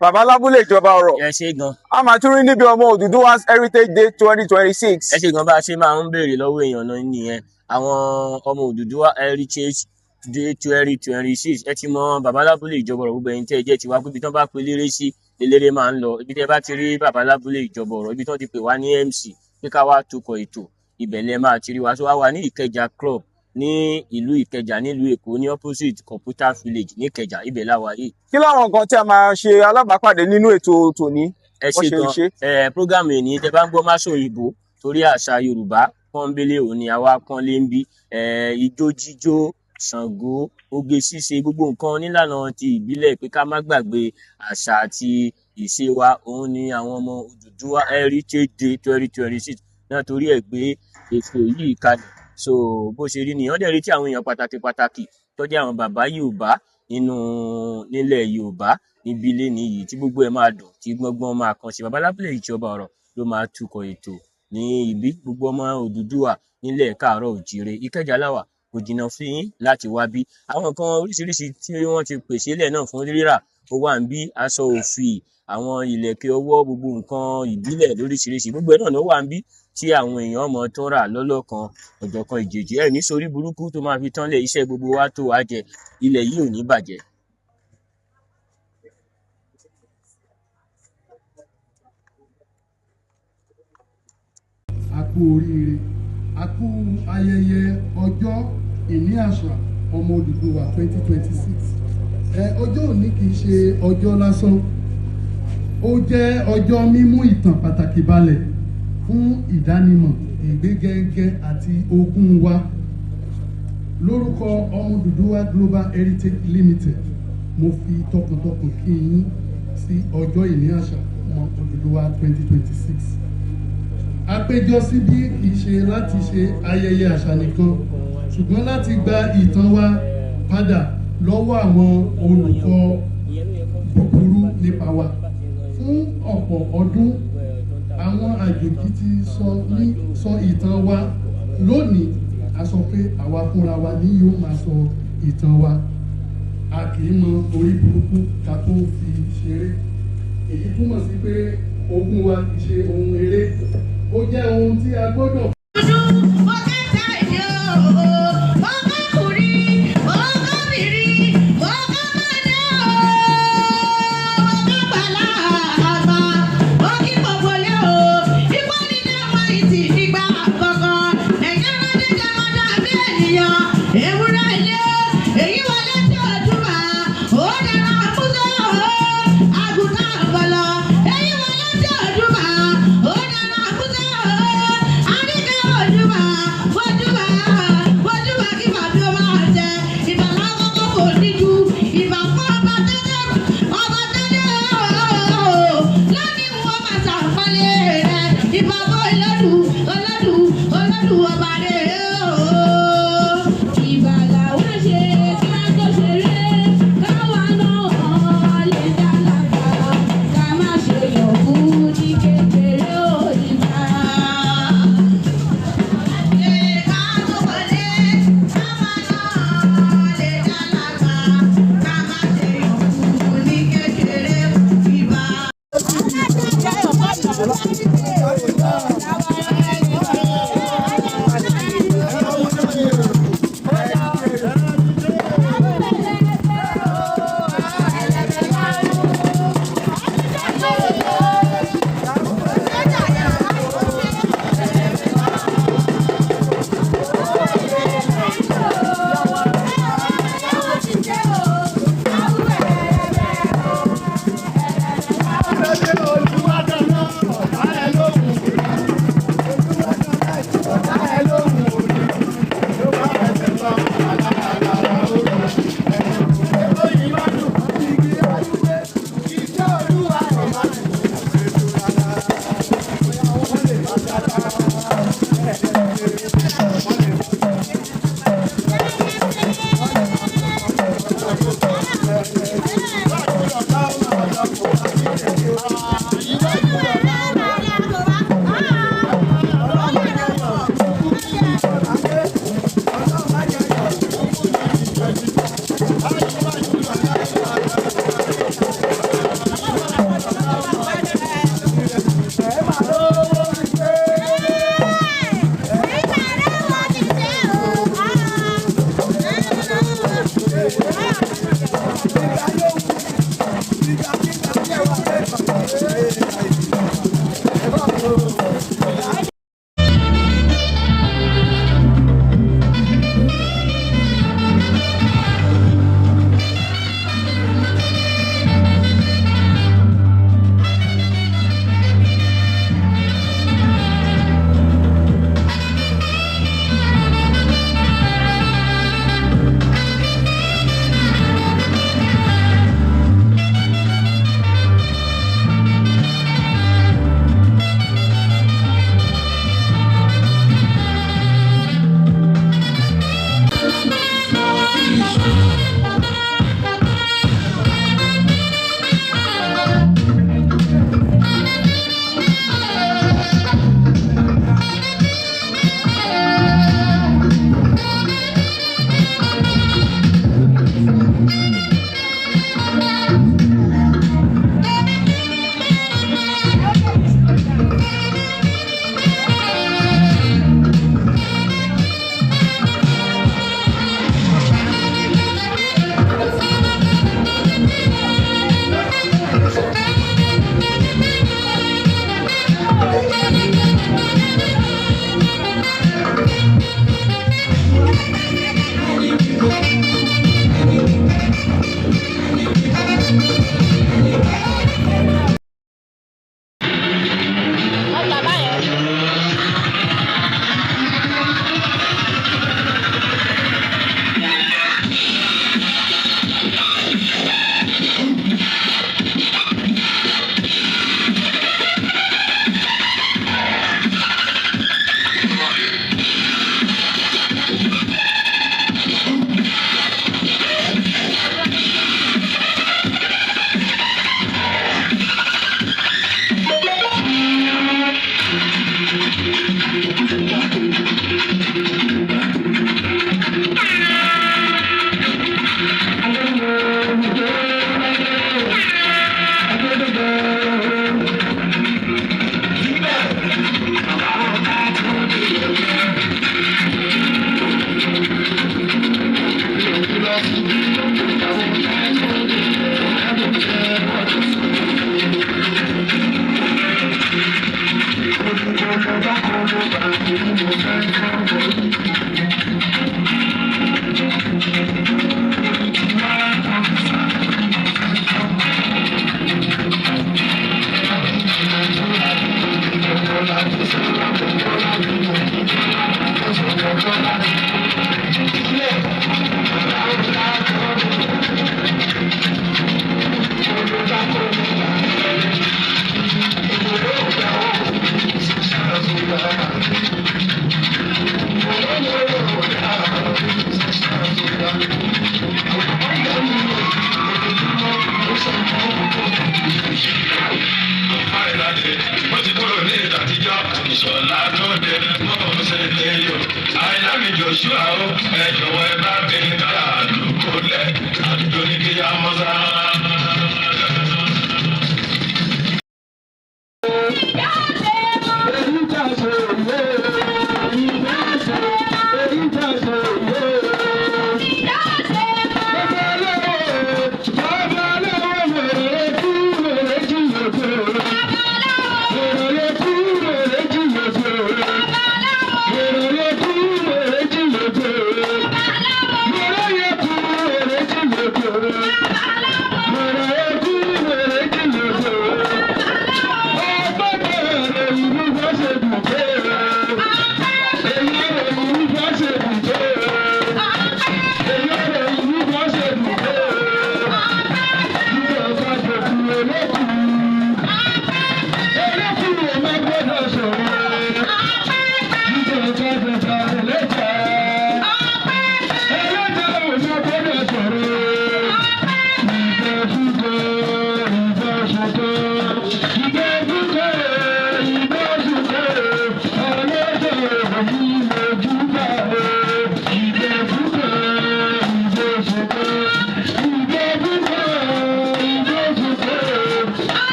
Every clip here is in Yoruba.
Bàbá lábúlé ìjọba ọ̀rọ̀. Ẹ ṣé gan. A máa tún rí níbi ọmọ Odùduwà's Heritage Day 2026. Ẹ ṣé gan. Bá a ṣe máa ń béèrè lọ́wọ́ èèyàn náà nìyẹn. Àwọn ọmọ Odùduwà Heritage Day 2026, ẹ ti mọ bàbá lábúlé ìjọba ọ̀rọ̀. Gbogbo ẹ̀yin tẹ́ ẹ jẹ́ tiwa pé ibi tí wọ́n bá pe eléré sí eléré máa ń lọ. Ibi tẹ́ ẹ bá ti rí bàbá lábúlé ìjọba ọ̀rọ̀, ibi tí wọ́n ti pè wá ní MC pé ká wá tukọ̀ ètò, ibẹ̀ lẹ máa ti rí wa. Tó wá wà ní Ìkẹjà Club ní ìlú Ìkẹjà, nílùú Èkó, ní opposite Computer Village ní Ìkẹjà, ibẹ̀ la wà yìí. Kí láwọn nǹkan tí a máa ṣe alábàápàdé nínú ètò tòní? Ẹ Wọ́n ṣe ṣe gan. ṣe. Ẹ program yìí, tẹ bá ń gbọ́ máṣòyìnbó, torí àṣà Yorùbá pọ́nbélé òní àwa pọ́nlé ń bí ẹ, ijó jíjó, Ṣàngó, oge ṣíṣe, gbogbo nǹkan nílànà ti ìbílẹ̀, pé ká má gbàgbé àṣà àti ìṣe wa, òun ni àwọn ọmọ Odùduwà Heritage Day 2026 náà torí ẹ̀ gbé ètò yìí kalẹ̀. So bó ṣe rí nìyẹn. Wọ́n dẹ̀ retí àwọn èèyàn pàtàkì pàtàkì tó jẹ́ àwọn bàbá Yorùbá nínú nílẹ̀ Yorùbá níbí lénìí yìí, tí gbogbo ẹ̀ máa dùn, tí gbọ́ngbọ́n máa kan sí. Bàbá lábúlé ìjọba ọ̀rọ̀ ló máa tukọ̀ ètò ní ibi. Gbogbo ọmọ Odùduwà nílẹ̀ káàárọ̀ òjíire, Ìkẹjà láwà, kò jìnnà fún yín láti wá bí. Àwọn nǹkan oríṣiríṣi tí wọ́n ti pèsè lẹ̀ náà fún rírà ó wà ń bí: aṣọ òfì, àwọn ìlẹ̀kẹ̀ ọwọ́, gbogbo nǹkan ìbílẹ̀ lóríṣiríṣi, gbogbo ẹ̀ náà ló wà ń bí tí àwọn èèyàn mọ̀ tó rà lọ́lọ́kan ọ̀jọ̀kan ìjèjì. Ẹ̀ ní sórí burúkú tó máa fi tán lẹ̀. Iṣẹ́ gbogbo wa tó wá jẹ, ilẹ̀ yìí ò ní bàjẹ́. A kú oríire, a kú ayẹyẹ ọjọ́ ìní àṣà ọmọ Odùduwà 2026. Ẹ ọjọ́ òní kì í ṣe ọjọ́ lásán, ó jẹ́ ọjọ́ mímú ìtàn pàtàkì balẹ̀ fún ìdánimọ̀, ìgbégẹ́gẹ́ àti ogún wa. Lórúkọ ọmọ Odùduwà Global Heritage Limited, mo fi tọkàntọkàn kí yín sí ọjọ́ ìní àṣà ọmọ Odùduwà 2026. Àpéjọ síbí kì í ṣe láti ṣe ayẹyẹ àṣà nìkan, ṣùgbọ́n láti gba ìtàn wa padà lọ́wọ́ àwọn olùkọ́ búburú nípa wa. Fún ọ̀pọ̀ ọdún, àwọn àjòjì ti sọ ìtàn wa. Lónìí, a sọ pé àwa fúnra wa ní yóò máa sọ ìtàn wa. A kì í mọ orí burúkú ká tó fi ṣeré. Èyí túmọ̀ sí pé ogún wa kì í ṣe ohun eré, ó jẹ́ ohun tí a gbọ́dọ̀ Ewúrẹ́ ilé, èyí wọlé tí ọdún máa, ó dára músọ̀ àgùntàn ọ̀pọ̀lọ. Èyí wọlé tí ọdún máa, ó dára músọ̀ àríkà.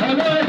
Ọlọ́run.